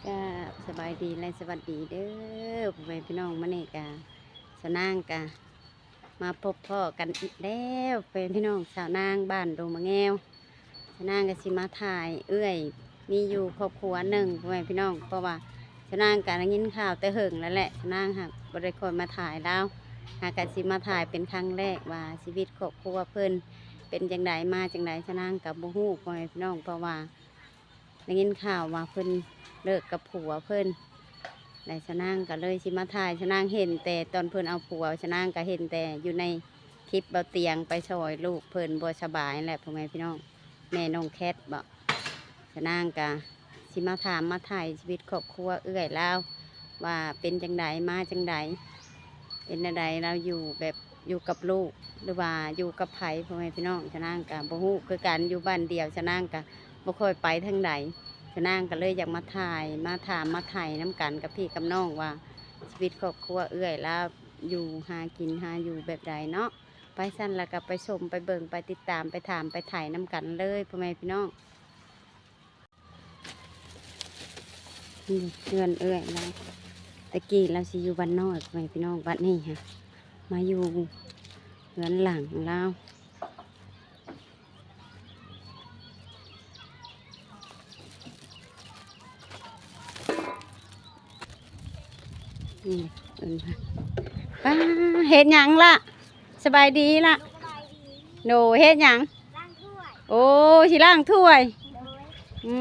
ກະສະບາຍດີ ແລະ ສະຫວັດດີເດີ ພໍ່ແມ່ພີ່ນ້ອງ. ມື້ນີ້ກະສາວນາງກະມາພົບພໍ້ກັນອີກແລ້ວ ພໍ່ແມ່ພີ່ນ້ອງ. ສາວນາງ ບ້ານດົງມະແງວ. ສາວນາງກະຊິມາຖ່າຍເອື້ອຍ ມີຢູ່ຄອບຄົວໜຶ່ງ ພໍ່ແມ່ພີ່ນ້ອງ. ເພາະວ່າສາວນາງກະໄດ້ຍິນຂ່າວແຕ່ເຫິງແລ້ວແຫຼະ, ສາວນາງຫາກບໍ່ໄດ້ຄ່ອຍມາຖ່າຍລາວ, ຫາກະຊິມາຖ່າຍເປັນຄັ້ງແລກວ່າຊີວິດຄອບຄົວເພິ່ນເປັນຈັ່ງໃດ ມາຈັ່ງໃດ. ສາວນາງກະບໍ່ຮູ້ ພໍ່ແມ່ພີ່ນ້ອງ ເພາະວ່າ ໄດ້ຍິນຂ່າວວ່າເພິ່ນເລີກກັບຜົວເພິ່ນ ແລະ ສາວນາງກໍເລີຍຊິມາຖ່າຍ. ສາວນາງເຫັນແຕ່ຕອນເພິ່ນເອົາຜົວ, ສາວນາງກໍເຫັນແຕ່ຢູ່ໃນຄລິບເບົາຕຽງໄປຊ່ອຍລູກເພິ່ນບໍ່ສະບາຍແຫຼະ ພໍ່ແມ່ພີ່ນ້ອງ, ແມ່ນ້ອງແຄດເບາະ. ສາວນາງກໍຊິມາຖາມມາໄຖ່ຊີວິດຄອບຄົວເອື້ອຍລາວ ວ່າເປັນຈັ່ງໃດ ມາຈັ່ງໃດ ເປັນແນວໃດ ລາວຢູ່ແບບ ຢູ່ກັບລູກ ຫຼືວ່າຢູ່ກັບໃຜ ພໍ່ແມ່ພີ່ນ້ອງ. ສາວນາງກະບໍ່ຮູ້ຄືກັນ, ຢູ່ບ້ານດຽວ ສາວນາງກະບໍ່ຄ່ອຍໄປທາງໃດ. ສາວນາງກະເລີຍຢາກມາຖ່າຍ ມາຖາມມາໄຖ່ນຳກັນກັບພີ່ກັບນ້ອງວ່າ ຊີວິດຄອບຄົວເອື້ອຍລາວຢູ່ຫາກິນຫາຢູ່ແບບໃດເນາະ. ໄປຊັ້ນລະກະໄປຊົມໄປເບິ່ງໄປຕິດຕາມໄປຖາມໄປໄຖ່ນຳກັນເລີຍ ພໍ່ແມ່ພີ່ນ້ອງ. ນີ້ເຮືອນເອື້ອຍລາວ, ແຕ່ກີ້ລາວຊິຢູ່ບ້ານນ້ອຍ ພໍ່ແມ່ພີ່ນ້ອງ, ບັດນີ້ຫາມາຢູ່ເຮືອນຫຼັງລາວ. ນີ້ເອີ້ນວ່າ ປ້າ ເຮັດຫຍັງລະ? ສະບາຍດີລະ. ໂດຍ ເຮັດຫຍັງ? ລ້າງຖ້ວຍ. ໂອ້ ຊິລ້າງຖ້ວຍ. ໂດຍ. ອື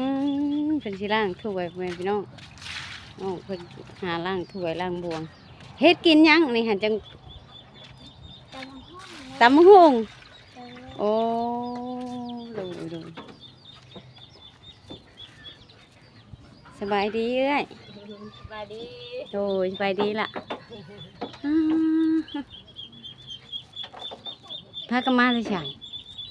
ມ ເພິ່ນຊິລ້າງຖ້ວຍ ພໍ່ແມ່ພີ່ນ້ອງ. ນ້ອງເພິ່ນຫາລ້າງຖ້ວຍລ້າງບ່ວງ. ເຮັດກິນຫຍັງນີ້ຫັ້ນ? ຈັ່ງ ຕຳບັກຫຸ່ງ. ຕຳບັກຫຸ່ງ. ໂດຍ. ໂອ້ ໂດຍ ໂດຍ. ສະບາຍດີເອື້ອຍ. ສະບາຍດີ. ໂດຍ ສະບາຍດີລະ. ອ່າ ພາກັນມາແຕ່ໃສ?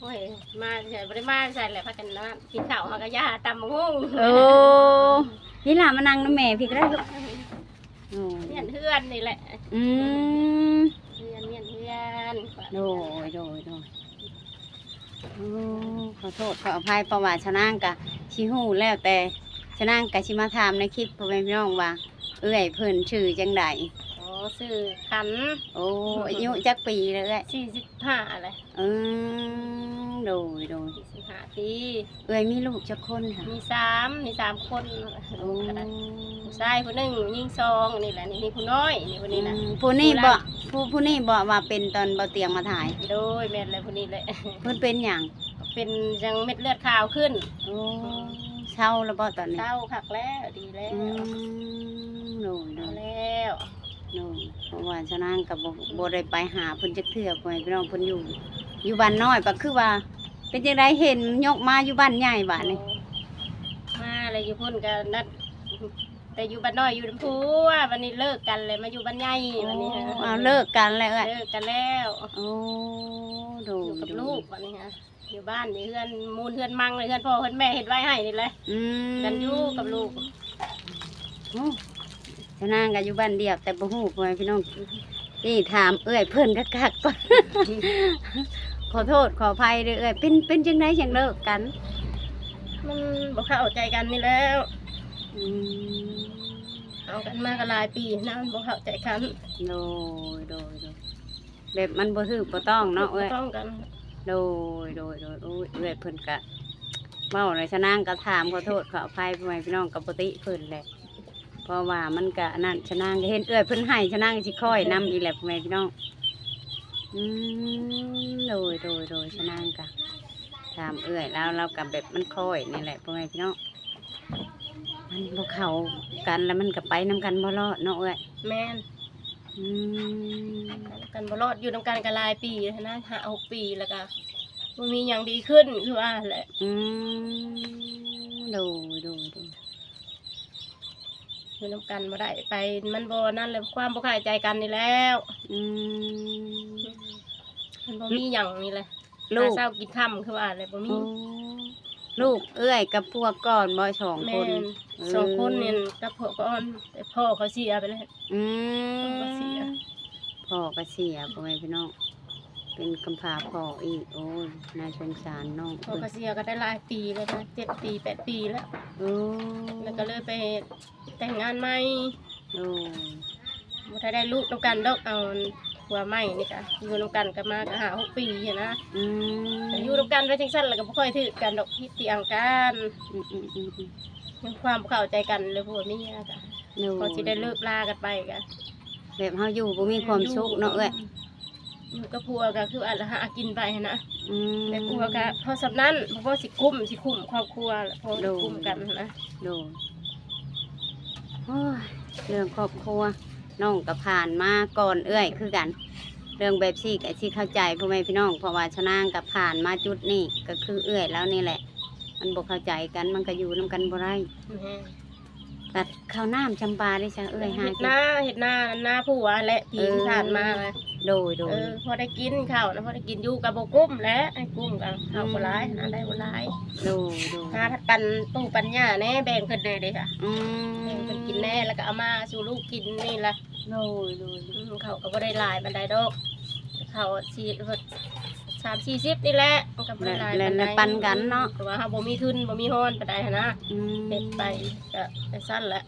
ໂອ້ຍ ມາແຕ່ໃສ ບໍ່ໄດ້ມາແຕ່ໃສແຫຼະ, ພາກັນມາກິນເຂົ້າ ເຮົາກໍຢ່າຕຳບັກຫຸ່ງ. ໂອ້ ພີ່ລະ ມານັ່ງນຳແມ່ພີ່ກໍໄດ້ລູກ. ໂອ້ ຮຽນເຮືອນນີ້ແຫຼະ. ອືມ ຮຽນ ຮຽນເຮືອນ. ໂດຍ ໂດຍ ໂດຍ. ໂອ້ ຂໍໂທດຂໍອະໄພ ເພາະວ່າສາວນາງກະຊິຮູ້ແລ້ວ ແຕ່ສາວນາງກະຊິມາຖາມໃນຄລິບພໍ່ແມ່ພີ່ນ້ອງວ່າ ເອື້ອຍເພິ່ນຊື່ຈັ່ງໃດ? ອໍ ຊື່ຂັນ. ໂອ້ ອາຍຸຈັກປີແລ້ວເອື້ອຍ? ສີ່ສິບຫ້າແຫຼະ. ອືມ ໂດຍ ໂດຍ. ສີ່ສິບຫ້າປີ. ເອື້ອຍມີລູກຈັກຄົນຄະ? ມີສາມ ມີສາມຄົນ. ໂອ້ ຜູ້ຊາຍຜູ້ໜຶ່ງ ຍິງສອງ ນີ້ແຫຼະ. ນີ້ ນີ້ຜູ້ນ້ອຍ ນີ້ຜູ້ນີ້ນະ. ອືມ ຜູ້ນີ້ບໍ? ຜູ້ ຜູ້ນີ້ບໍ ວ່າເປັນຕອນເບົາຕຽງມາຖ່າຍ? ໂດຍ ແມ່ນແຫຼະ ຜູ້ນີ້ແຫຼະ. ເພິ່ນເປັນຫຍັງ? ເປັນຫຍັງ ເມັດເລືອດຂາວຂຶ້ນ. ໂອ້ ເຊົາແລ້ວບໍຕອນນີ້? ເຊົາຄັກແລ້ວ ດີແລ້ວ. ອືມ ໂດຍ ໂດຍ ແລ້ວ. ໂດຍ ເພາະວ່າສາວນາງກໍບໍ່ ບໍ່ໄດ້ໄປຫາເພິ່ນຈັກເທື່ອ ພໍ່ແມ່ພີ່ນ້ອງ. ເພິ່ນຢູ່ ຢູ່ບ້ານນ້ອຍ ກໍຄືວ່າ ເປັນຈັ່ງໃດ ເຫັນຍົກມາຢູ່ບ້ານໃຫຍ່ບາດນີ້? ມາແລ້ວ ຢູ່ພຸ້ນກໍນັດ ແຕ່ຢູ່ບ້ານນ້ອຍຢູ່ນຳຜົວ ບັດນີ້ເລີກກັນແລ້ວມາຢູ່ບ້ານໃຫຍ່. ໂອ້ ບັດນີ້ ອ້າວ ເລີກກັນແລ້ວເອື້ອຍ? ເລີກກັນແລ້ວ. ໂອ້ ໂດຍ ຢູ່ກັບ ໂດຍ ລູກບັດນີ້ຫະ. ຢູ່ບ້ານນີ້ ເຮືອນມູນເຮືອນມັງ ເຮືອນພໍ່ເຮືອນແມ່ເຮັດໄວ້ໃຫ້ນີ້ແຫຼະ. ອືມ ກັນຢູ່ກັບລູກ. ໂອ້ ສາວນາງກໍຢູ່ບ້ານດຽວ ແຕ່ບໍ່ຮູ້ ພໍ່ແມ່ພີ່ນ້ອງ. ນີ້ຖາມເອື້ອຍເພິ່ນຄັກໆກ່ອນ. ຂໍໂທດຂໍອະໄພເດີເອື້ອຍ. ເປັນ ເປັນຈັ່ງໃດຈັ່ງເລີກກັນ? ມັນບໍ່ເຂົ້າໃຈກັນນີ້ແຫຼະ. ອືມ ເອົາກັນມາກໍຫຼາຍປີນະ ມັນບໍ່ເຂົ້າໃຈກັນ. ໂດຍ ໂດຍ ໂດຍ. ແບບມັນບໍ່ຖືກບໍ່ຕ້ອງເນາະເອື້ອຍ. ບໍ່ຕ້ອງກັນ. ໂດຍ ໂດຍ ໂດຍ. ໂອ້ຍ ເອື້ອຍເພິ່ນກະເວົ້າແລ້ວ ສາວນາງກໍຖາມຂໍໂທດຂໍອະໄພ ພໍ່ແມ່ພີ່ນ້ອງກໍບໍ່ຕິເພິ່ນແຫຼະ ເພາະວ່າມັນກະອັນນັ້ນ. ສາວນາງກໍເຫັນເອື້ອຍເພິ່ນໄຫ້ ສາວນາງກໍຊິຄ້ອຍນຳອີກແຫຼະ ພໍ່ແມ່ພີ່ນ້ອງ. ອືມ ໂດຍ ໂດຍ ໂດຍ. ສາວນາງກະຖາມເອື້ອຍລາວ ລາວກະແບບມັນຄ້ອຍນີ້ແຫຼະ ພໍ່ແມ່ພີ່ນ້ອງ. ມັນບໍ່ເຂົ້າກັນ ແລ້ວມັນກໍໄປນຳກັນບໍ່ລອດເນາະເອື້ອຍ. ແມ່ນ. ອືມ ກັນບໍ່ລອດ ຢູ່ນຳກັນກໍຫຼາຍປີແລ້ວນະ ຫ້າຫົກປີ ແລ້ວກໍບໍ່ມີຫຍັງດີຂຶ້ນ ຄືວ່າແຫຼະ. ອືມ ໂດຍ ໂດຍ ໂດຍ. ຢູ່ນຳກັນບໍ່ໄດ້ ໄປມັນບໍ່ນັ້ນແຫຼະ ຄວາມບໍ່ເຂົ້າໃຈກັນນີ້ແລ້ວ. ອືມ ມັນບໍ່ມີຫຍັງນີ້ແຫຼະ. ລູກ ຫາເຊົ້າກິນຄ່ຳ ຄືວ່າແຫຼະ ບໍ່ມີ. ໂອ້ ລູກເອື້ອຍກັບຜົວກ່ອນບໍ່ ສອງຄົນ? ແມ່ນ ເອີ ສອງຄົນນີ້ກັບຜົວກ່ອນ ແຕ່ພໍ່ເຂົາເສຍໄປແລ້ວ. ອືມ ພໍ່ກໍເສຍ ພໍ່ກໍເສຍ ພໍ່ແມ່ພີ່ນ້ອງ ເປັນກຳພ້າພໍ່ອີກ. ໂອ້ຍ ໜ້າສົງສານນ້ອງ. ພໍ່ກໍເສຍກໍໄດ້ຫຼາຍປີແລ້ວນະ ເຈັດປີ ແປດປີແລ້ວ. ໂອ້ ແລ້ວກໍເລີຍໄປ ແຕ່ງງານໃໝ່. ໂດຍ. ບໍ່ທັນໄດ້ລູກນຳກັນດອກ ເອົາຜົວໃໝ່ນີ້ກະ ຢູ່ນຳກັນກະມາກະຫ້າຫົກປີຫັ້ນນະ. ອືມ. ກະຢູ່ນຳກັນໄປຈັ່ງຊັ້ນ ແລ້ວກະບໍ່ຄ່ອຍຖືກກັນດອກ ຜິດຖຽງກັນ. ອືມໆໆໆ. ມີຄວາມບໍ່ເຂົ້າໃຈກັນເລີຍຜົວເມຍກະ. ໂດຍ. ພໍຊິໄດ້ເລີກລາກັນໄປກະ ແບບເຮົາຢູ່ບໍ່ມີຄວາມສຸກເນາະເອື້ອຍ. ຢູ່ກັບຜົວກໍຄືວ່າຫາກິນໄປຫັ້ນນະ. ອືມ. ແຕ່ຜົວກໍພໍສ່ຳນັ້ນ ບໍ່ພໍຊິກຸ້ມ ຊິຄຸ້ມຄອບຄົວ ພໍ ໂດຍ ກຸ້ມກັນຫັ້ນນະ. ໂດຍ. ໂອ້ຍ ເລື່ອງຄອບຄົວ ນ້ອງກໍຜ່ານມາກ່ອນເອື້ອຍຄືກັນ. ເລື່ອງແບບຊີ້ກໍຊິເຂົ້າໃຈພໍ່ແມ່ພີ່ນ້ອງ ເພາະວ່າຊາວນາງກໍຜ່ານມາຈຸດນີ້ ກໍຄືເອື້ອຍລາວນີ້ແຫຼະ ມັນບໍ່ເຂົ້າໃຈກັນ ມັນກໍຢູ່ນຳກັນບໍ່ໄດ້. ແມ່ນ. ຕັດເຂົ້ານ້ຳຈຳປາໄດ້ຊະເອື້ອຍ ຫາເຮັດນາ ເຮັດນາ ນາຜົວແຫຼະ ປີ ເອີ ທີ່ຜ່ານມານະ. ໂດຍໆ. ເອີ ພໍໄດ້ກິນເຂົ້ານະ ພໍໄດ້ກິນຢູ່ກໍບໍ່ກຸ້ມແຫຼະ ໃຫ້ກຸ້ມກໍເຂົ້າບໍ່ຫຼາຍ ອືມ ນາໄດ້ບໍ່ຫຼາຍ. ໂດຍໆ. ຫາພັດປັນປູ່ປັນຫຍ້າແດ່ ແບ່ງເພິ່ນແດ່ເດ້. ອືມ. ແບ່ງເພິ່ນກິນແດ່ ແລ້ວກໍເອົາມາສູ່ລູກກິນນີ້ລະ. ໂດຍໆ. ອືມ ເຂົ້າກໍບໍ່ໄດ້ຫຼາຍປານໃດດອກ ເຂົ້າສີ່ ສາມສີ່ສິບນີ້ແຫຼະ ມັນກໍບໍ່ໄດ້ຫຼາຍປານໃດ ແບ່ງປັນກັນເນາະ ເພາະວ່າເຮົາບໍ່ມີທຶນ ບໍ່ມີຮອນປານໃດຫັ້ນນະ. ອືມ. ເຮັດໄປກໍຈັ່ງຊັ້ນແຫຼະ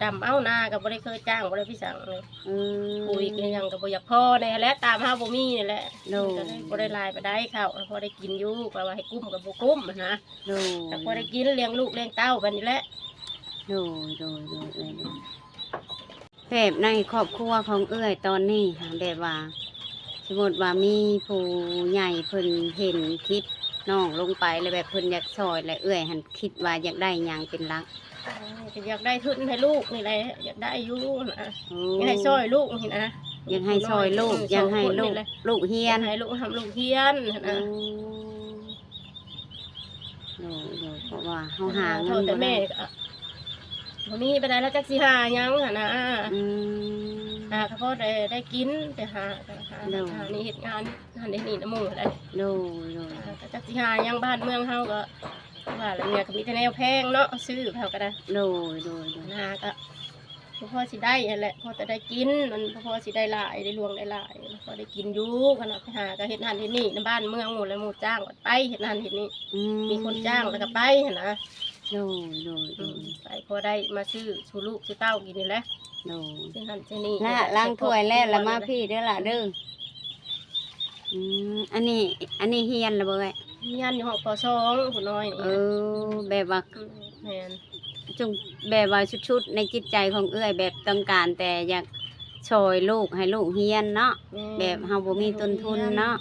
ດຳເອົາ ນາກໍບໍ່ໄດ້ເຄີຍຈ້າງ ບໍ່ໄດ້ໄປຈ້າງເລີຍ. ອືມ. ປຸ໋ຍກໍຫຍັງກໍບໍ່ຢາກພໍແດ່ແຫຼະ ຕາມເຮົາບໍ່ມີນີ້ແຫຼະ. ໂດຍ. ມັນກໍເລີຍບໍ່ໄດ້ຫຼາຍປານໃດ ເຂົ້າພໍໄດ້ກິນຢູ່ ແຕ່ວ່າໃຫ້ກຸ້ມກໍບໍ່ກຸ້ມຫັ້ນນະ. ໂດຍ. ກໍພໍໄດ້ກິນ ລ້ຽງລູກລ້ຽງເຕົ້າໄປນີ້ແຫຼະ. ໂດຍໆໆ ເອື້ອຍ. ແບບໃນຄອບຄົວຂອງເອື້ອຍຕອນນີ້ ແບບວ່າ ສົມມຸດວ່າມີຜູ້ໃຫຍ່ເພິ່ນເຫັນຄລິບນ້ອງລົງໄປ ແລ້ວແບບເພິ່ນຢາກຊ່ອຍ ແລ້ວເອື້ອຍຫັ້ນຄິດວ່າຢາກໄດ້ຫຍັງເປັນຫຼັກ? ໂອ້ຍ ກໍຢາກໄດ້ທຶນໃຫ້ລູກນີ້ແຫຼະ ຢາກໄດ້ຢູ່ນະ. ໂອ້ ຢາກໃຫ້ຊ່ອຍລູກນີ້ນະ. ຢາກໃຫ້ຊ່ອຍລູກ ເອີ ຢາກໃຫ້ລູກ ສອງຄົນນີ້ແຫຼະ ລູກຮຽນ ຢາກໃຫ້ລູກຮ່ຳລູກຮຽນຫັ້ນນະ. ໂອ້ ໂດຍໆ ເພາະວ່າເຮົາຫາເງິນບໍ່ໄດ້ ແມ່ກໍບໍ່ມີປານໃດ ແລ້ວຈັກຊິຫາຫຍັງຫັ້ນນະ. ອືມ. ຫາກໍພໍໄດ້ ໄດ້ກິນ ແຕ່ຫາກໍຫາ ໂດຍ ຫານີ້ເຮັດງານ ຫັ້ນເຮັດນີ້ນຳໝູ່ໄດ໋. ໂດຍໆ. ຫາກໍຈັກຊິຫາຫຍັງ ບ້ານເມືອງເຮົາກໍວ່າລະ ເມຍກໍມີແຕ່ແນວແພງເນາະ ຊື້ເຂົາກໍໄດ້. ໂດຍໆໆ. ຫາກໍ ບໍ່ພໍຊິໄດ້ຫັ້ນແຫຼະ ພໍແຕ່ໄດ້ກິນ ມັນບໍ່ພໍຊິໄດ້ຫຼາຍ ໄດ້ຫຼວງໄດ້ຫຼາຍ ພໍໄດ້ກິນຢູ່. ຄັນວ່າໄປຫາກໍເຮັດຫັ້ນເຮັດນີ້ນຳບ້ານເມືອງໝູ່ ແລ້ວໝູ່ຈ້າງກໍໄປເຮັດຫັ້ນເຮັດນີ້. ອືມ. ມີຄົນຈ້າງແລ້ວກໍໄປຫັ້ນນະ. ໂດຍໆໆ. ອືມ ໄປພໍໄດ້ມາຊື້ສູ່ລູກສູ່ເຕົ້າກິນນີ້ແຫຼະ. ໂດຍ. ຊື້ຫັ້ນຊື້ນີ້ ລະ ລ້າງຖ້ວຍແລ້ວ ລະມາພີ້ເດີລະເດີ. ອືມ. ອັນນີ້ ອັນນີ້ຮຽນລະບໍ່ເອື້ອຍ? ຮຽນຢູ່ຫ້ອງ ປໍສອງ ຜູ້ນ້ອຍນີ້. ເອີ ແບບວ່າ ອືມ ແມ່ນ ຈົງແບບວ່າສຸດໆໃນຈິດໃຈຂອງເອື້ອຍ ແບບຕ້ອງການແຕ່ຢາກຊ່ອຍລູກ ໃຫ້ລູກຮຽນເນາະ. ແມ່ນ. ແບບເຮົາບໍ່ມີຕົ້ນທຶນເນາະ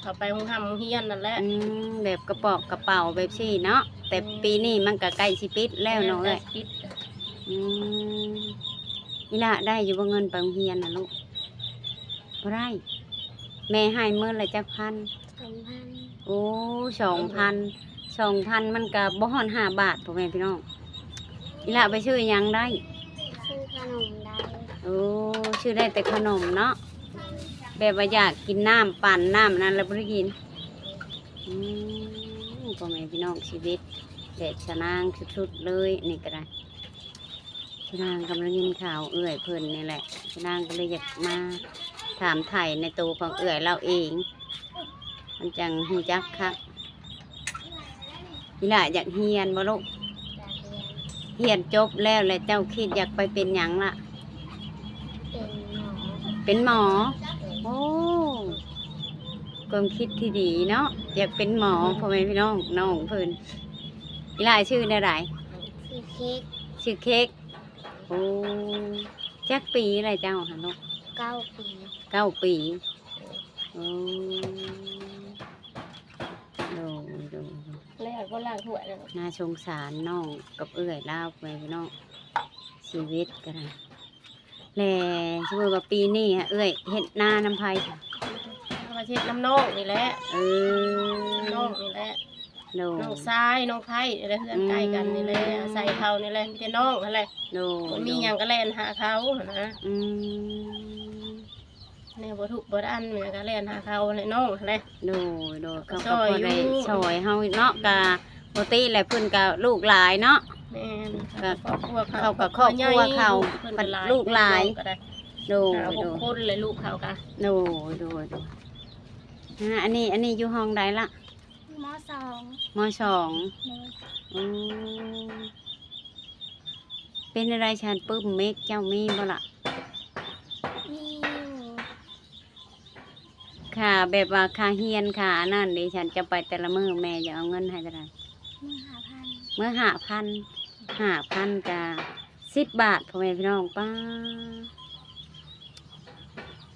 ເຂົ້າໄປໂຮງຮ່ຳໂຮງຮຽນນັ້ນແຫຼະ. ອືມ. ແບບກະປອກກະເປົາແບບຊີ້ເນາະ. ແຕ່ ແມ່ນ ປີນີ້ມັນກະໃກ້ຊິປິດແລ້ວເນາະເອື້ອຍ. ແມ່ນ ໃກ້ຊິປິດ. ອືມ. ອີ່ຫຼ້າໄດ້ຢູ່ບໍ່ເງິນໄປໂຮງຮຽນນະລູກ? ບໍ່ໄດ້. ແມ່ໃຫ້ມື້ລະຈັກພັນ? ສອງພັນ. ໂອ້ ສອງພັນ ສອງພັນມັນກະບໍ່ຮອດຫ້າບາດ ພໍ່ແມ່ພີ່ນ້ອງ. ອີ່ຫຼ້າໄປຊື້ຫຍັງໄດ້? ຊື້ຂະໜົມໄດ້. ໂອ້ ຊື້ໄດ້ແຕ່ຂະໜົມເນາະ. ແບບວ່າຢາກກິນນ້ຳປັ່ນນ້ຳອັນນັ້ນລະບໍ່ໄດ້ກິນ. ອືມ. ພໍ່ແມ່ພີ່ນ້ອງ ຊີວິດແບບຊະນາງສຸດໆເລີຍ ອັນນີ້ກະໄດ້. ຊະນາງກຳລັງຍິນຂ່າວເອື້ອຍເພິ່ນນີ້ແຫຼະ ຊະນາງກໍເລີຍຢາກມາຖາມໄຖ່ໃນໂຕຂອງເອື້ອຍລາວເອງ ມັນຈັ່ງຮູ້ຈັກຄັກ. ອີ່ຫຼ້າຢາກຮຽນບໍ່ລູກ? ຢາກຮຽນ. ຮຽນຈົບແລ້ວ ແລ້ວເຈົ້າຄິດຢາກໄປເປັນຫຍັງລະ? ເປັນໝໍ. ເປັນໝໍ? ໂດຍ. ໂອ້ ຄວາມຄິດທີ່ດີເນາະ ຢາກເປັນໝໍ. ອືມ. ພໍ່ແມ່ພີ່ນ້ອງ ນ້ອງເພິ່ນ. ອີ່ຫຼ້າຊື່ແນວໃດ? ຊື່ເຄັກ. ຊື່ເຄັກ. ໂອ້ ຈັກປີລະເຈົ້າຫັ້ນລູກ? ເກົ້າປີ. ເກົ້າປີ. ໂອ້ ໂດຍ ໂດຍ. ແລ້ວບໍ່ລ້າງຖ້ວຍແລ້ວ? ໜ້າສົງສານນ້ອງກັບເອື້ອຍລາວ ພໍ່ແມ່ພີ່ນ້ອງ ຊີວິດກໍໄດ້. ແລະ ສົມມຸດວ່າປີນີ້ຫະ ເອື້ອຍເຮັດນານຳໃຜ? ເຮົາກໍເຮັດນຳນ້ອງນີ້ແຫຼະ. ເອີ ນ້ອງນີ້ແຫຼະ. ໂດຍ. ນ້ອງຊາຍ ນ້ອງໄພ້ນີ້ແຫຼະ ເຮືອນໃກ້ກັນນີ້ແຫຼະ. ອືມ. ອາໄສເຂົານີ້ແຫຼະ ມີແຕ່ນ້ອງຫັ້ນແຫຼະ. ໂດຍ. ບໍ່ມີຫຍັງກໍແລ່ນຫາເຂົາຫັ້ນນະ. ອືມ. ແນວບໍ່ທຸກບໍ່ດ້ານຫຍັງກໍແລ່ນຫາເຂົາແຫຼະ ນ້ອງຫັ້ນແຫຼະ. ໂດຍໆ. ເຂົາກໍພໍໄດ້ຊ່ອຍເຮົາເນາະ ກໍ ປົກກະຕິແຫຼະ ເພິ່ນກໍລູກຫຼາຍເນາະ. ແມ່ນ. ກໍ ເຂົາກໍຄອບຄົວເຂົາ ເພິ່ນກໍຫຼາຍ ລູກຫຼາຍ. ໂດຍ ຫ້າຫົກຄົນແຫຼະ ລູກເຂົາກະ. ໂດຍ ໂດຍ ໂດຍ. ອ່າ ອັນນີ້ ອັນນີ້ຢູ່ຫ້ອງໃດລະ? ມໍສອງ. ມໍສອງ. ໂດຍ. ອືມ. ເປັນແນວໃດຊັ້ນ ປຶ້ມເມັກເຈົ້າມີບໍ່ລະ? ມີຢູ່. ຄ່າແບບວ່າຄ່າຮຽນ ຄ່າອັນນັ້ນເດ ຊັ້ນເຈົ້າໄປແຕ່ລະມື້ ແມ່ຈະເອົາເງິນໃຫ້ເທົ່າໃດ? ມື້ຫ້າພັນ ມື້ຫ້າພັນ ຫ້າພັນກະສິບບາດ ພໍ່ແມ່ພີ່ນ້ອງ. ປ້າ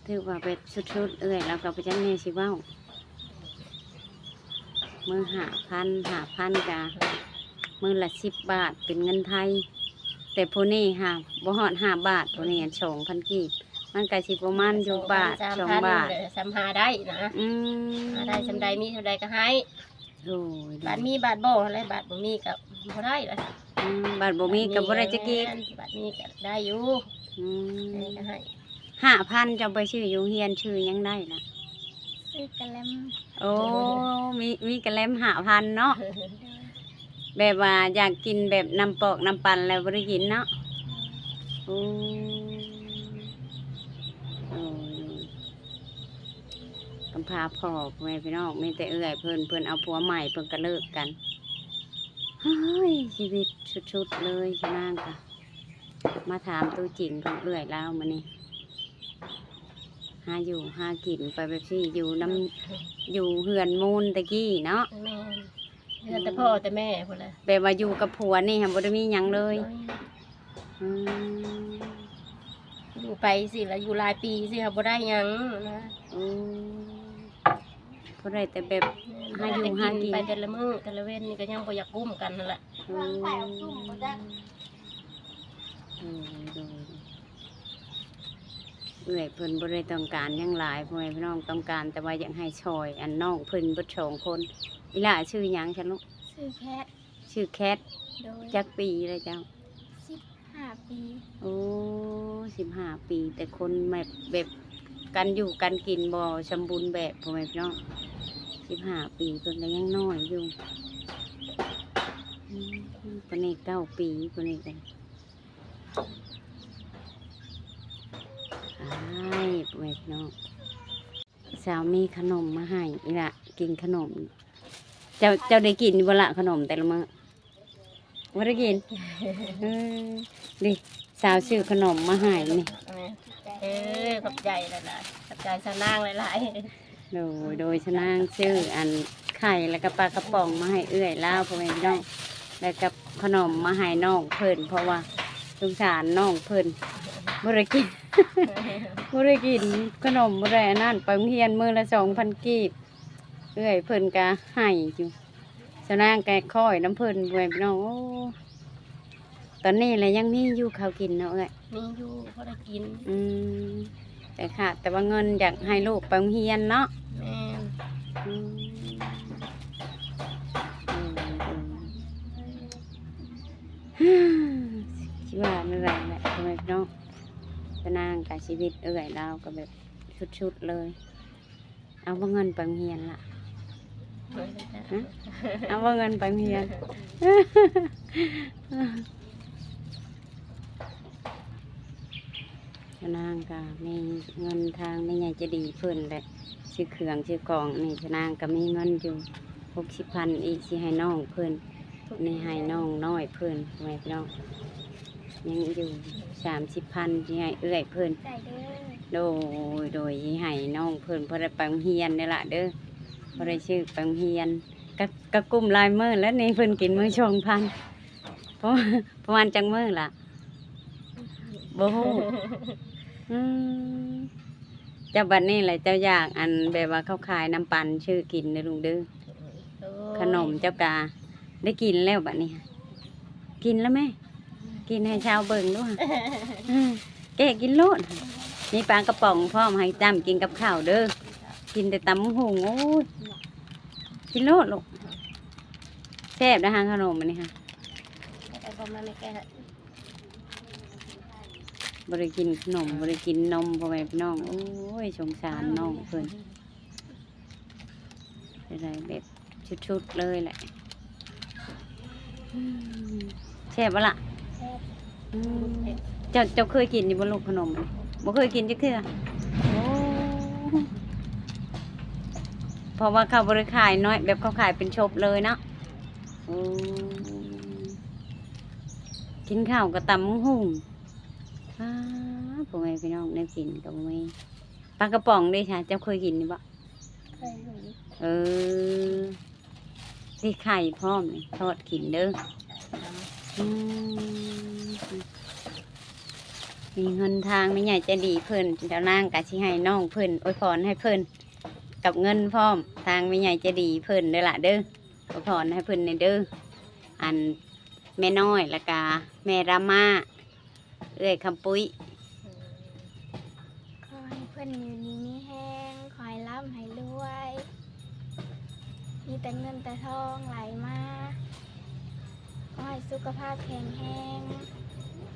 ຖືວ່າແບບສຸດໆ ເອື້ອຍລາວກໍບໍ່ຈັກແນວຊິເວົ້າ. ມື້ຫ້າພັນ ຫ້າພັນກະມື້ລະສິບບາດ ເປັນເງິນໄທ. ແຕ່ຜູ້ນີ້ຫາບໍ່ຮອດຫ້າບາດ ຜູ້ນີ້ອັນສອງພັນກີບ ມັນກະຊິປະມານຢູ່ບາດ ສອງພັນ ສອງບາດ ສ່ຳຫາໄດ້ນະ. ອືມ ຫາໄດ້ສ່ຳໃດ ມີເທົ່າໃດກໍໃຫ້. ໂດຍ ບາດມີບາດບໍ່ຫັ້ນແຫຼະ ບາດບໍ່ມີກໍບໍ່ໄດ້ລະ. ອືມ ບາດບໍ່ມີກໍບໍ່ໄດ້ຈັກກີບ ແມ່ນ ບາດມີກໍໄດ້ຢູ່. ອືມ ໃຫ້ກໍໃຫ້. ຫ້າພັນ ເຈົ້າໄປຊື້ຢູ່ໂຮງຮຽນ ຊື້ຫຍັງໄດ້ລະ? ຊື້ກະແລັມ. ໂອ້ ມີ ມີກະແລັມຫ້າພັນເນາະ. ໂດຍ ແບບວ່າຢາກກິນແບບນ້ຳປອກນ້ຳປັ່ນແລ້ວບໍ່ໄດ້ກິນເນາະ. ໂດຍ ໂອ້ ໂດຍ ໂດຍ. ກຳພ້າພໍ່ ພໍ່ແມ່ພີ່ນ້ອງ ມີແຕ່ເອື້ອຍເພິ່ນ ເພິ່ນເອົາຜົວໃໝ່ ເພິ່ນກໍເລີກກັນ. ເຮີ້ຍ ຊີວິດສຸດໆ ເລີຍ ຊະນາງກະມາຖາມຕົວຈິງຂອງເອື້ອຍລາວມື້ນີ້. ຫາຢູ່ຫາກິນໄປແບບຊີ້ ຢູ່ນຳ ຢູ່ເຮືອນມູນແຕ່ກີ້ເນາະ. ແມ່ນ ເຮືອນແຕ່ພໍ່ແຕ່ແມ່ພຸ້ນແຫຼະ ແບບວ່າຢູ່ກັບຜົວນີ້ຫາບໍ່ໄດ້ມີຫຍັງເລີຍ. ໂດຍ ອືມ ຢູ່ໄປຊີ້ລະ ຢູ່ຫຼາຍປີຊີ້ຫາບໍ່ໄດ້ຫຍັງນະ. ໂອ້ ບໍ່ໄດ້ແຕ່ແບບ ແມ່ນ ຫາຢູ່ຫາກິນ ໄປແຕ່ລະມື້ແຕ່ລະເວັນນີ້ກໍຍັງບໍ່ຢາກກຸ້ມກັນຫັ້ນລະ. ໂອ້ ໂດຍ ໂດຍ ເອື້ອຍເພິ່ນບໍ່ໄດ້ຕ້ອງການຫຍັງຫຼາຍ ພໍ່ແມ່ພີ່ນ້ອງ ຕ້ອງການແຕ່ວ່າຢາກໃຫ້ຊ່ອຍອັນນ້ອງເພິ່ນເບິດສອງຄົນ. ອີຫຼ້າຊື່ຫຍັງຊັ້ນລູກ? ຊື່ແຄດ. ຊື່ແຄດ. ໂດຍ ຈັກປີແລ້ວເຈົ້າ? ສິບຫ້າປີ. ໂອ້ ສິບຫ້າປີ ແຕ່ຄົນແບບ ແບບການຢູ່ການກິນບໍ່ສົມບູນແບບ ພໍ່ແມ່ພີ່ນ້ອງ. ສິບຫ້າປີ ເພິ່ນກໍຍັງນ້ອຍຢູ່. ອືມ ຜູ້ນີ້ເກົ້າປີ ຜູ້ນີ້ກໍ ອ້າຍ ພໍ່ແມ່ພີ່ນ້ອງ ສາວມີຂະໜົມມາໃຫ້. ອີຫຼ້າ ກິນຂະໜົມ ເຈົ້າ ເຈົ້າໄດ້ກິນຢູ່ບໍ່ລະ ຂະໜົມແຕ່ລະມື້? ບໍ່ໄດ້ກິນ. ເອີ ນີ້ ສາວຊື້ຂະໜົມມາໃຫ້ນີ້. ເອີ ຂອບໃຈຫຼາຍໆ ຂອບໃຈຊາວນາງຫຼາຍໆ. ໂດຍ ໂດຍ ຊາວນາງຊື້ອັນໄຂ່ ແລ້ວກໍປາກະປ໋ອງມາໃຫ້ເອື້ອຍລາວ ພໍ່ແມ່ພີ່ນ້ອງ ແລ້ວກໍຂະໜົມມາໃຫ້ນ້ອງເພິ່ນ ເພາະວ່າສົງສານນ້ອງເພິ່ນ ບໍ່ໄດ້ກິນ ບໍ່ໄດ້ກິນຂະໜົມ ບໍ່ໄດ້ອັນນັ້ນ. ໄປໂຮງຮຽນມື້ລະສອງພັນກີບ ເອື້ອຍເພິ່ນກໍໃຫ້ຢູ່. ຊາວນາງກໍຄ້ອຍນຳເພິ່ນ ພໍ່ແມ່ພີ່ນ້ອງ. ໂອ້ ຕອນນີ້ລະຍັງມີຢູ່ເຂົ້າກິນເນາະເອື້ອຍ? ມີຢູ່ ພໍໄດ້ກິນ. ອືມ ແຕ່ຂາດແຕ່ວ່າເງິນ ຢາກໃຫ້ລູກໄປໂຮງຮຽນເນາະ. ແມ່ນ. ອືມ ເອີ ເອີ ຊິວ່າແນວໃດແຫຼະ ພໍ່ແມ່ພີ່ນ້ອງ. ຊາວນາງກໍຊີວິດເອື້ອຍລາວກໍແບບສຸດໆ ເລີຍ. ເອົາບໍ່ເງິນໄປໂຮງຮຽນລະ? ຮະ? ເອົາບໍ່ເງິນໄປໂຮງຮຽນ? ຊາວນາງກໍມີເງິນທາງແມ່ໃຫຍ່ໃຈດີເພິ່ນແຫຼະ ຊື້ເຄື່ອງຊື້ຂອງນີ້. ຊາວນາງກໍມີເງິນຢູ່ຫົກສິບພັນ ອີກ ຊິໃຫ້ນ້ອງເພິ່ນ. ນີ້ໃຫ້ນ້ອງນ້ອຍເພິ່ນ ພໍ່ແມ່ພີ່ນ້ອງ. ຍັງຢູ່ສາມສິບພັນ ຊິໃຫ້ເອື້ອຍເພິ່ນ. ໃຈເດີ. ໂດຍ ໂດຍ ຊິໃຫ້ນ້ອງເພິ່ນພໍໄດ້ໄປໂຮງຮຽນເດີລະເດີ ພໍໄດ້ຊື້ໄປໂຮງຮຽນ. ກະ ກະກຸ້ມຫຼາຍມື້ແລ້ວນີ້ ເພິ່ນກິນມື້ສອງພັນ. ປະ ປະມານຈັກມື້ລະ? ບໍ່ຮູ້. ອືມ ເຈົ້າ ບັດນີ້ແຫຼະ ເຈົ້າຢາກອັນແບບວ່າເຂົາຂາຍນ້ຳປັ່ນ ຊື້ກິນເດີລູກເດີ. ໂອ້ຍ ຂະໜົມເຈົ້າກະໄດ້ກິນແລ້ວບັດນີ້. ກິນແລ້ວແມ່ ກິນໃຫ້ຊາວເບິ່ງດູ. ເອີ ແກະກິນໂລດ. ມີປາກະປ໋ອງພ້ອມ ໃຫ້ຈ້ຳກິນກັບເຂົ້າເດີ. ກິນແຕ່ຕຳບັກຫຸ່ງ. ໂອ້ຍ ກິນໂລດລູກ. ແຊບນະຫາຂະໜົມອັນນີ້ຫາ. ບໍ່ໄດ້ກິນຂະໜົມ ບໍ່ໄດ້ກິນນົມ ພໍ່ແມ່ພີ່ນ້ອງ. ໂອ້ຍ ສົງສານນ້ອງເພິ່ນ ໄດ້ແບບສຸດໆ ເລີຍແຫຼະ. ອືມ ແຊບບໍ່ລະ? ແຊບ. ອືມ ເຈົ້າ ເຈົ້າເຄີຍກິນຢູ່ບໍ່ລູກ ຂະໜົມ? ບໍ່ເຄີຍກິນຈັກເທື່ອ. ໂອ້ ເພາະວ່າເຂົາບໍ່ໄດ້ຂາຍນ້ອຍ ແບບເຂົາຂາຍເປັນຊຸບເລີຍເນາະ. ໂອ້ ອືມ ກິນເຂົ້າກັບຕຳບັກຫຸ່ງ. ອ້າ ພໍ່ແມ່ພີ່ນ້ອງ ແນວກິນກໍບໍ່ມີ. ປາກະປ໋ອງເດ້ຊະ ເຈົ້າເຄີຍກິນຢູ່ບໍ່? ເຄີຍຢູ່. ເອີ ມີໄຂ່ພ້ອມນີ້ ທອດກິນເດີ. ອືມ ມີເງິນທາງແມ່ໃຫຍ່ໃຈດີເພິ່ນ ເຈົ້ານາງກໍຊິໃຫ້ນ້ອງເພິ່ນ ອວຍພອນໃຫ້ເພິ່ນກັບເງິນພ້ອມ ທາງແມ່ໃຫຍ່ໃຈດີເພິ່ນເດີລະເດີ. ອວຍພອນໃຫ້ເພິ່ນແດ່ເດີ ອັນ ແມ່ນ້ອຍ ແລ້ວກະແມ່ລາມາ ເອື້ອຍຄຳປຸ້ຍ. ຂໍໃຫ້ເພິ່ນຢູ່ດີມີແຮງ ຂໍໃຫ້ລ່ຳໃຫ້ລວຍ ມີແຕ່ເງິນແຕ່ທອງໄຫຼມາ ຂໍໃຫ້ສຸຂະພາບແຂງແຮງ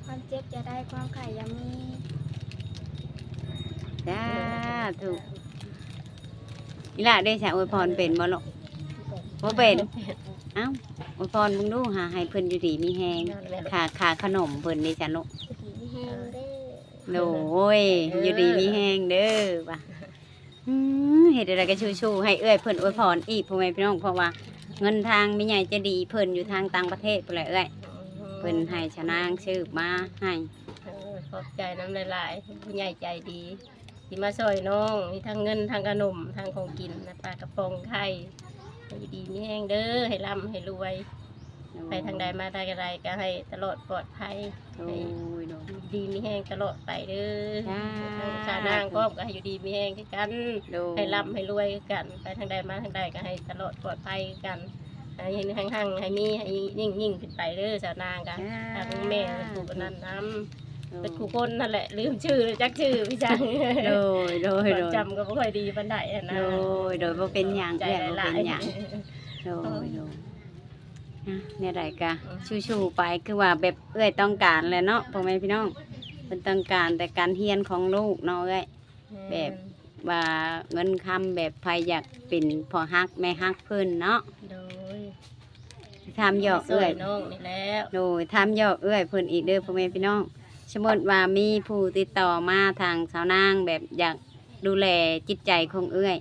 ຄວາມເຈັບຢ່າໄດ້ ຄວາມໄຂ້ຢ່າມີ. ສາທຸ. ອີ່ຫຼ້າເດ້ຊະ ອວຍພອນເປັນບໍ່ລູກ? ບໍ່ເປັນ. ເອົ້າ ອວຍພອນເບິ່ງດູຫາ ໃຫ້ເພິ່ນຢູ່ດີມີແຮງ. ຄ່າ ຄ່າຂະໜົມເພິ່ນເດ້ຊະລູກ. ຢູ່ດີມີແຮງເດີ. ໂອ້ຍ ເອີ ຢູ່ດີມີແຮງເດີວ່າ. ອືມ ເຮັດໃດກໍສູ້ໆ ໃຫ້ເອື້ອຍເພິ່ນອວຍພອນອີກ ພໍ່ແມ່ພີ່ນ້ອງ ເພາະວ່າເງິນທາງແມ່ໃຫຍ່ໃຈດີເພິ່ນຢູ່ທາງຕ່າງປະເທດພຸ້ນແຫຼະເອື້ອຍ. ອືມ ເພິ່ນໃຫ້ຊາວນາງຊື້ມາໃຫ້. ເອີ ຂອບໃຈນຳຫຼາຍໆ ຜູ້ໃຫຍ່ໃຈດີ ທີ່ມາຊ່ອຍນ້ອງ ມີທັງເງິນ ທັງຂະໜົມ ທັງຂອງກິນ ປາກະປ໋ອງ ໄຂ່. ໃຫ້ຢູ່ດີມີແຮງເດີ ໃຫ້ລ່ຳໃຫ້ລວຍ. ໂດຍ ໄປທາງໃດມາທາງໃດກໍໃຫ້ຕະຫຼອດປອດໄພ. ໂດຍ ໃຫ້ ໂດຍ ຢູ່ດີມີແຮງຕະຫຼອດໄປເດີ. ສາທຸ. ທາງຊາວນາງພ້ອມກໍໃຫ້ຢູ່ດີມີແຮງຄືກັນ. ໂດຍ ໃຫ້ລ່ຳໃຫ້ລວຍຄືກັນ. ໄປທາງໃດມາທາງໃດກໍໃຫ້ຕະຫຼອດປອດໄພຄືກັນ. ໃຫ້ຮັ່ງໆ ໃຫ້ມີ ໃຫ້ຍິ່ງໆ ຂຶ້ນໄປເດີ ຊາວນາງກໍ. ສາທຸ. ທາງແມ່ເພິ່ນຜູ້ນັ້ນນຳ. ໂດຍ ເບິດຄູ່ຄົນນັ້ນແຫຼະ ລືມຊື່ ຈັກຊື່ຄືຫຍັງ. ໂດຍ ໂດຍ ຄວາມ ໂດຍ ຈຳກໍບໍ່ຄ່ອຍດີປານໃດຫັ້ນນະ. ໂດຍ ໂດຍ ບໍ່ເປັນຫຍັງ ຂອບໃຈ ເອື້ອຍ ບໍ່ເປັນຫຍັງ. ຫຼາຍໆ. ໂດຍ ໂດຍ ອະ ແນວໃດກະ ອືມ ສູ້ໆໄປ ຄືວ່າແບບເອື້ອຍຕ້ອງການແຫຼະເນາະ ພໍ່ແມ່ພີ່ນ້ອງ. ເພິ່ນຕ້ອງການແຕ່ການຮຽນຂອງລູກເນາະເອື້ອຍ. ແມ່ນ ແບບວ່າເງິນຄຳ ແບບໃຜຢາກເປັນພໍ່ຮັກແມ່ຮັກເພິ່ນເນາະ. ໂດຍ ຖາມຫຍອກເອື້ອຍ ຊ່ວຍນ້ອງນີ້ແຫຼະ. ໂດຍ ຖາມຫຍອກເອື້ອຍເພິ່ນອີກເດີ ພໍ່ແມ່ພີ່ນ້ອງ. ສົມມຸດວ່າມີຜູ້ຕິດຕໍ່ມາທາງຊາວນາງ ແບບຢາກດູແລຈິດໃຈຂອງເອື້ອຍ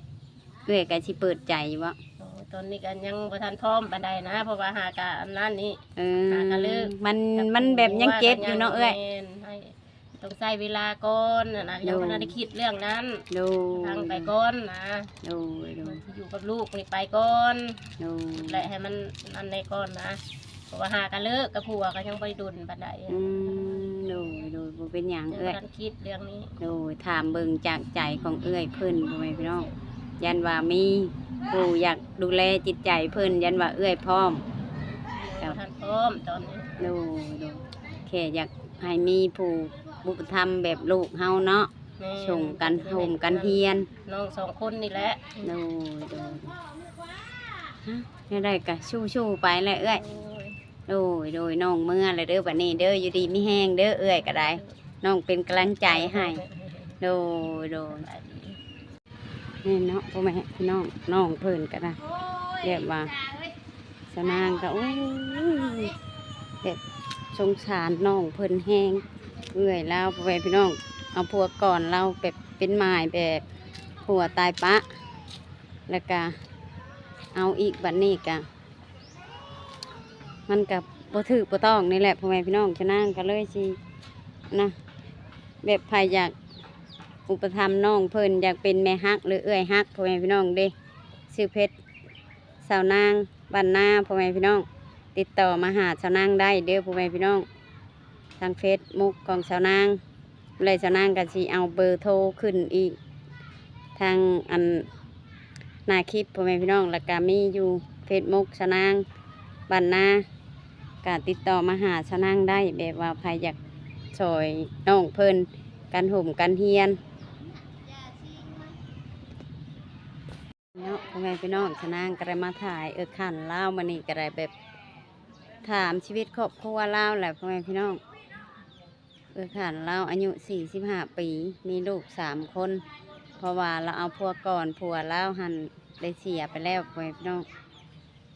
ເອື້ອຍກໍຊິເປີດໃຈຢູ່ບໍ່? ໂອ້ ຕອນນີ້ກໍຍັງບໍ່ທັນພ້ອມປານໃດນະ ເພາະວ່າຫາກະອັນນັ້ນນີ້. ເອີ ຫາກະເລີກ ມັນ ມັນແບບຍັງເຈັບຢູ່ເນາະເອື້ອຍ. ແມ່ນ ໃຫ້ ຕ້ອງໃຊ້ເວລາກ່ອນນະ ໂດຍ ຍັງບໍ່ທັນໄດ້ຄິດເລື່ອງນັ້ນ. ໂດຍ ຟັງໄປກ່ອນນະ. ໂດຍ ໂດຍ ຢູ່ກັບລູກນີ້ໄປກ່ອນ. ໂດຍ ແລະ ໃຫ້ມັນນັ້ນແດ່ກ່ອນນະ ເພາະວ່າຫາກະເລີກກັບຜົວກໍຍັງບໍ່ໄດ້ດົນປານໃດ. ອືມ ໂດຍ ໂດຍ ບໍ່ເປັນຫຍັງເອື້ອຍ ຍັງບໍ່ທັນຄິດເລື່ອງນີ້. ໂດຍ ຖາມເບິ່ງຈາກໃຈຂອງເອື້ອຍເພິ່ນ ພໍ່ແມ່ພີ່ນ້ອງ. ຢ້ານວ່າມີຜູ້ຢາກດູແລຈິດໃຈເພິ່ນ ຢ້ານວ່າເອື້ອຍພ້ອມ. ຍັງບໍ່ທັນພ້ອມຕອນນີ້. ໂດຍ ໂດຍ ແຄ່ຢາກໃຫ້ມີຜູ້ອຸປະຖຳແບບລູກເຮົາເນາະ. ແມ່ນ ສົ່ງກັນໂຮມກັນຮຽນ ນ້ອງສອງຄົນນີ້ແຫຼະ. ໂດຍ ໂດຍ ຮະ ແນວໃດກະສູ້ໆໄປແຫຼະເອື້ອຍ. ໂດຍ ໂດຍ ໂດຍ ນ້ອງເມືອແລ້ວເດີ ບັດນີ້ເດີ ຢູ່ດີມີແຮງເດີ ເອື້ອຍກໍໄດ້ ນ້ອງເປັນກຳລັງໃຈໃຫ້. ໂດຍ ໂດຍ ແມ່ນເນາະ ພໍ່ແມ່ພີ່ນ້ອງ ນ້ອງເພິ່ນກໍໄດ້ ແບບວ່າ ຊາວນາງກໍ ໂອ້ຍ ແບບສົງສານນ້ອງເພິ່ນແຮງ. ເອື້ອຍລາວ ພໍ່ແມ່ພີ່ນ້ອງ ເອົາຜົວກ່ອນ ລາວແບບເປັນໝ້າຍແບບຜົວຕາຍປະ ແລ້ວກະເອົາອີກ ບັດນີ້ກະ ມັນກະບໍ່ຖືກບໍ່ຕ້ອງນີ້ແຫຼະ ພໍ່ແມ່ພີ່ນ້ອງ. ຊາວນາງກໍເລີຍຊິ ນະ ແບບໃຜຢາກອຸປະຖຳນ້ອງເພິ່ນ ຢາກເປັນແມ່ຮັກ ຫຼື ເອື້ອຍຮັກ ພໍ່ແມ່ພີ່ນ້ອງເດ້ ຊື່ເພຈ ຊາວນາງບ້ານນາ ພໍ່ແມ່ພີ່ນ້ອງ ຕິດຕໍ່ມາຫາຊາວນາງໄດ້ເດີ ພໍ່ແມ່ພີ່ນ້ອງ. ທາງເຟສບຸກຂອງຊາວນາງ ແລະ ຊາວນາງກໍຊິເອົາເບີໂທຂຶ້ນອີກ ທາງອັນໜ້າຄລິບ ພໍ່ແມ່ພີ່ນ້ອງ. ແລ້ວກໍມີຢູ່ເຟສບຸກຊາວນາງບ້ານນາ ກໍຕິດຕໍ່ມາຫາຊາວນາງໄດ້ ແບບວ່າໃຜຢາກຊ່ອຍນ້ອງເພິ່ນ ການໂຮມການຮຽນ ເນາະ ພໍ່ແມ່ພີ່ນ້ອງ. ຊາວນາງກໍໄດ້ມາຖ່າຍເອື້ອຍຂັນລາວ ມື້ນີ້ກໍໄດ້ແບບຖາມຊີວິດຄອບຄົວລາວແຫຼະ ພໍ່ແມ່ພີ່ນ້ອງ. ເອື້ອຍຂັນລາວອາຍຸສີ່ສິບຫ້າປີ ມີລູກສາມຄົນ ເພາະວ່າລາວເອົາຜົວກ່ອນ ຜົວລາວຫັ້ນໄດ້ເສຍໄປແລ້ວ ພໍ່ແມ່ພີ່ນ້ອງ.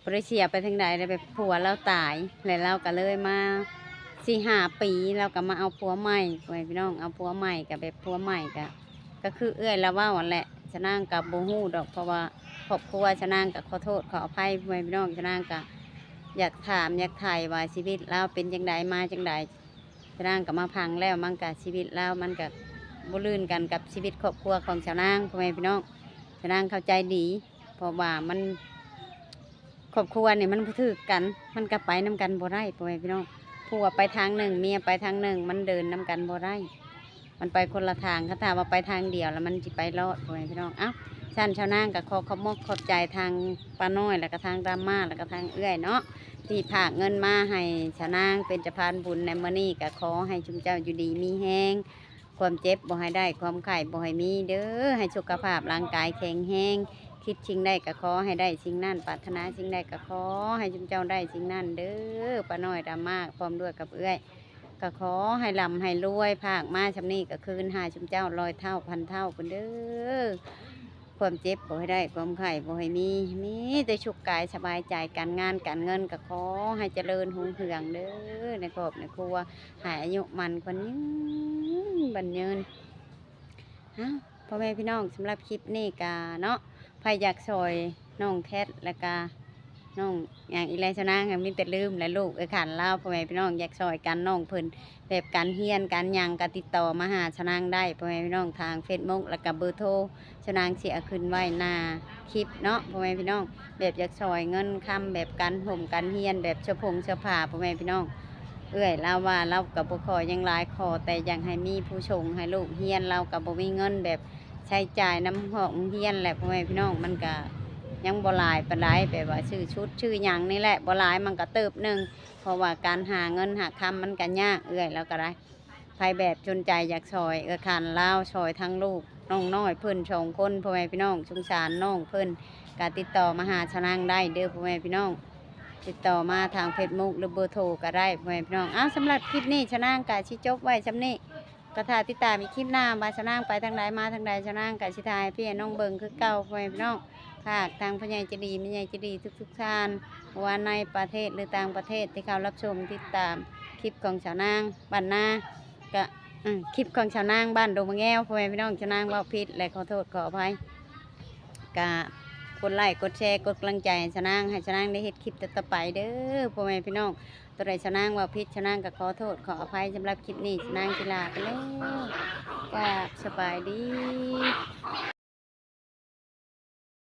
ບໍ່ໄດ້ເສຍໄປທາງໃດ ແລ້ວແບບຜົວລາວຕາຍ ແລ້ວລາວກໍເລີຍມາ ສີ່ຫ້າປີ ລາວກໍມາເອົາຜົວໃໝ່ ພໍ່ແມ່ພີ່ນ້ອງ. ເອົາຜົວໃໝ່ກໍແບບຜົວໃໝ່ກໍ ກໍຄືເອື້ອຍລາວເວົ້າຫັ້ນແຫຼະ ຊາວນາງກໍບໍ່ຮູ້ດອກ ເພາະວ່າຄອບຄົວຊາວນາງກໍຂໍໂທດຂໍອະໄພ ພໍ່ແມ່ພີ່ນ້ອງ. ຊາວນາງກໍ ຢາກຖາມຢາກໄຖ່ວ່າຊີວິດລາວເປັນຈັ່ງໃດ ມາຈັ່ງໃດ. ຊາວນາງກໍມາຟັງແລ້ວ ມັນກະ ຊີວິດລາວມັນກະບໍ່ລື່ນກັນກັບຊີວິດຄອບຄົວຂອງຊາວນາງ ພໍ່ແມ່ພີ່ນ້ອງ. ຊາວນາງເຂົ້າໃຈດີ ເພາະວ່າມັນ ຄອບຄົວນີ້ມັນບໍ່ຖືກກັນ ມັນກໍໄປນຳກັນບໍ່ໄດ້ ພໍ່ແມ່ພີ່ນ້ອງ. ຜົວໄປທາງໜຶ່ງ ເມຍໄປທາງໜຶ່ງ ມັນເດີນນຳກັນບໍ່ໄດ້ ມັນໄປຄົນລະທາງ. ຄັນຖ້າວ່າໄປທາງດຽວແລ້ວມັນຊິໄປລອດ ພໍ່ແມ່ພີ່ນ້ອງ. ເອົ້າ ຊັ້ນຊາວນາງກໍຂໍຂອບມົກຂອບໃຈທາງປ້ານ້ອຍ ແລ້ວກໍທາງດາມມາ ແລ້ວກໍທາງເອື້ອຍເນາະ ທີ່ຝາກເງິນມາໃຫ້ຊາວນາງເປັນສະພານບຸນໃນມື້ນີ້. ກໍຂໍໃຫ້ຊຸມເຈົ້າຢູ່ດີມີແຮງ ຄວາມເຈັບບໍ່ໃຫ້ໄດ້ ຄວາມໄຂ້ບໍ່ໃຫ້ມີເດີ ໃຫ້ສຸຂະພາບຮ່າງກາຍແຂງແຮງ ຄິດສິ່ງໃດກໍຂໍໃຫ້ໄດ້ສິ່ງນັ້ນ ປາດຖະໜາສິ່ງໃດກໍຂໍໃຫ້ຊຸມເຈົ້າໄດ້ສິ່ງນັ້ນເດີ. ປ້ານ້ອຍດາມາ ພ້ອມດ້ວຍກັບເອື້ອຍ ກໍຂໍໃຫ້ລ່ຳໃຫ້ລວຍ ພາກມາຊ່ຳນີ້ກໍຄືນຫາຊຸມເຈົ້າຮ້ອຍເທົ່າພັນເທົ່າພຸ້ນເດີ. ຄວາມເຈັບບໍ່ໃຫ້ໄດ້ ຄວາມໄຂ້ບໍ່ໃຫ້ມີ ມີແຕ່ສຸກກາຍສະບາຍໃຈ. ການງານການເງິນກໍຂໍໃຫ້ຈະເລີນຮຸ່ງເຮືອງເດີ ໃນຄອບໃນຄົວ ໃຫ້ອາຍຸໝັ້ນຂວັນຍືນ ບັນຍືນ. ເອົ້າ ພໍ່ແມ່ພີ່ນ້ອງ ສຳລັບຄລິບນີ້ກະເນາະ ໃຜຢາກຊ່ອຍນ້ອງແຄດ ແລ້ວກະນ້ອງຫຍັງອີກແລ້ວ ຊາວນາງ ມີແຕ່ລືມແຫຼະ ລູກເອື້ອຍຂານລາວ. ພໍ່ແມ່ພີ່ນ້ອງ ຢາກຊ່ອຍກັນ ນ້ອງເພິ່ນ ແບບການຮຽນການຫຍັງ ກະຕິດຕໍ່ມາຫາຊາວນາງໄດ້ ພໍ່ແມ່ພີ່ນ້ອງ ທາງເຟສບຸກ ແລ້ວກະເບີໂທ ຊາວນາງຊິເອົາຂຶ້ນໄວ້ໜ້າຄລິບເນາະ ພໍ່ແມ່ພີ່ນ້ອງ. ແບບຢາກຊ່ອຍເງິນຄຳ ແບບການຮ່ວມການຮຽນ ແບບເສື້ອຜົງເສື້ອຜ້າ ພໍ່ແມ່ພີ່ນ້ອງ. ເອື້ອຍລາວວ່າລາວກໍບໍ່ຂໍຫຍັງຫຼາຍ ຂໍແຕ່ຢາກໃຫ້ມີຜູ້ສົ່ງໃຫ້ລູກຮຽນ. ລາວກໍບໍ່ມີເງິນແບບໃຊ້ຈ່າຍນຳຫ້ອງຮຽນແຫຼະ ພໍ່ແມ່ພີ່ນ້ອງ. ມັນກໍຍັງບໍ່ຫຼາຍປານໃດ ແບບວ່າຊື້ຊຸດຊື້ຫຍັງນີ້ແຫຼະ ບໍ່ຫຼາຍ ມັນກໍເຕີບໜຶ່ງ ເພາະວ່າການຫາເງິນຫາຄຳມັນກໍຍາກ ເອື້ອຍລາວກໍໄດ້. ໃຜແບບສົນໃຈຢາກຊ່ອຍເອື້ອຍຂານລາວ ຊ່ອຍທັງລູກນ້ອງນ້ອຍເພິ່ນສອງຄົນ ພໍ່ແມ່ພີ່ນ້ອງ ສົງສານນ້ອງເພິ່ນ ກະຕິດຕໍ່ມາຫາຊາວນາງໄດ້ເດີ ພໍ່ແມ່ພີ່ນ້ອງ. ຕິດຕໍ່ມາທາງເຟສບຸກ ຫຼື ເບີໂທກໍໄດ້ ພໍ່ແມ່ພີ່ນ້ອງ. ເອົ້າ ສຳລັບຄລິບນີ້ ຊາວນາງກະຊິຈົບໄວ້ຊ່ຳນີ້ ກໍຖ້າຕິດຕາມອີກຄລິບໜ້າ ວ່າຊາວນາງໄປທາງໃດມາທາງໃດ ຊາວນາງກະຊິຖ່າຍໃຫ້ພີ່ໃຫ້ນ້ອງເບິ່ງຄືເກົ່າ ພໍ່ແມ່ພີ່ນ້ອງ. ຝາກທາງຜູ້ໃຫຍ່ໃຈດີ ແມ່ໃຫຍ່ໃຈດີທຸກໆທ່ານ ບໍ່ວ່າໃນປະເທດ ຫຼື ຕ່າງປະເທດ ທີ່ເຂົ້າຮັບຊົມຕິດຕາມຄລິບຂອງຊາວນາງບ້ານນາ ກະ ອືມ ຄລິບຂອງຊາວນາງບ້ານດົງມະແງວ ພໍ່ແມ່ພີ່ນ້ອງ. ຊາວນາງເວົ້າຜິດ ແລະ ຂໍໂທດຂໍອະໄພ ກະກົດໄລກົດແຊ ກົດກຳລັງໃຈໃຫ້ຊາວນາງ ໃຫ້ຊາວນາງໄດ້ເຮັດຄລິບຕໍ່ໆໄປເດີ ພໍ່ແມ່ພີ່ນ້ອງ. ໂຕໃດຊາວນາງເວົ້າຜິດ ຊາວນາງກໍຂໍໂທດຂໍອະໄພ. ສຳລັບຄລິບນີ້ ຊາວນາງຊິລາໄປແລ້ວ ກາບສະບາຍດີ.